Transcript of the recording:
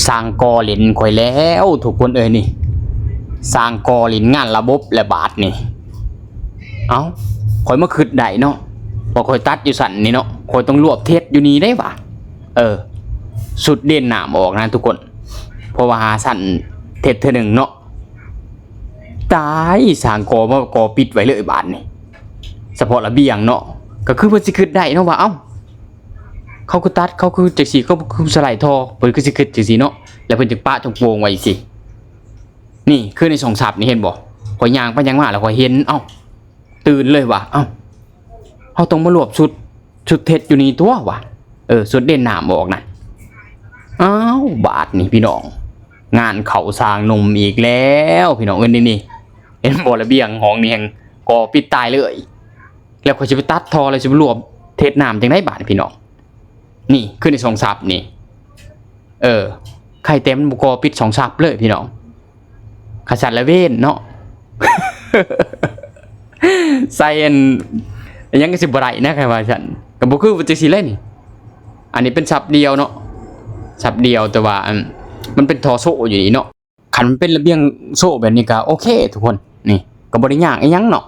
ສ້າງກໍ່ຫຼິ້ນຂ້ອຍແລ້ວທຸກຄົນເອີຍນີ້ ສ້າງກໍ່ຫຼິ້ນງານລະບົບແລ້ວບາດນີ້. ເອົ້າ ຂ້ອຍມາຄິດໄດ້ເນາະ ວ່າຂ້ອຍຕັດຢູ່ຊັ້ນນີ້ເນາະ ຂ້ອຍຕ້ອງລວບເທັດຢູ່ນີ້ໄດ໋ຫວາ. ເອີ ຊຸດເດນນ້ຳອອກນະທຸກຄົນ ເພາະວ່າຫາຊັ້ນເທັດເທື່ອໜຶ່ງເນາະ. ຕາຍ ສ້າງກໍ່ມາກໍ່ປິດໄວ້ເລີຍບາດນີ້ ສະເພາະລະບຽງເນາະ. ກໍຄືເພິ່ນຊິຄິດໄດ້ເນາະວ່າ ເອົ້າ ເຂົາຄືຕັດ ເຂົາຄືຈັ່ງຊີ້ ເຂົາຄືສະໄລທໍ່ ເພິ່ນຄືຊິຄິດຈັ່ງຊີ້ເນາະ ແລ້ວເພິ່ນຈຶ່ງປະຈອງໂປ່ງໄວ້ຈັ່ງຊີ້. ນີ້ຄືໃນຊ່ອງສັບນີ້ ເຫັນບໍ່? ຂ້ອຍຍ່າງໄປຍ່າງມາແລ້ວຂ້ອຍເຫັນ ເອົ້າ ຕື່ນເລີຍວ່າ ເອົ້າ ເຮົາຕ້ອງມາລວບຊຸດ ຊຸດເທັດຢູ່ນີ້ຕົວະວ່າ. ເອີ ຊຸດເດນນ້ຳອອກນະ. ອ້າວ ບາດນີ້ພີ່ນ້ອງ ງານເຂົ້າສ້າງໜຸ່ມອີກແລ້ວພີ່ນ້ອງເອີຍ ນີ້ ເຫັນບໍ່? ລະບຽງຫ້ອງນີ້ແຮ່ງກໍ່ປິດຕາຍເລີຍ ແລ້ວຂ້ອຍຊິໄປຕັດທໍ່ ແລ້ວຊິໄປລວບເທັດນ້ຳຈັ່ງໃດບາດນີ້ພີ່ນ້ອງ? ນີ້ຄືໃນຊ່ອງສັບນີ້ ເອີ ໄຄແຕ່ມັນບໍ່ກໍ່ປິດຊ່ອງສັບເລີຍພີ່ນ້ອງ. ຂະສັນລະເວນເນາະ ໃສ່ອັນ ຫຍັງກໍຊິບໍ່ໄດ້ນະ ຄັນວ່າຊັ້ນ ກໍບໍ່ຄືວ່າຈັ່ງຊີ້ແຫຼະນີ້. ອັນນີ້ເປັນສັບດຽວເນາະ ສັບດຽວ ແຕ່ວ່າອັນ ມັນເປັນທໍ່ໂສ້ຢູ່ນີ້ເນາະ. ຄັນມັນເປັນລະບຽງໂສ້ແບບນີ້ກໍໂອເຄທຸກຄົນ ນີ້ ກໍບໍ່ໄດ້ຍາກອີ່ຫຍັງເນາະ.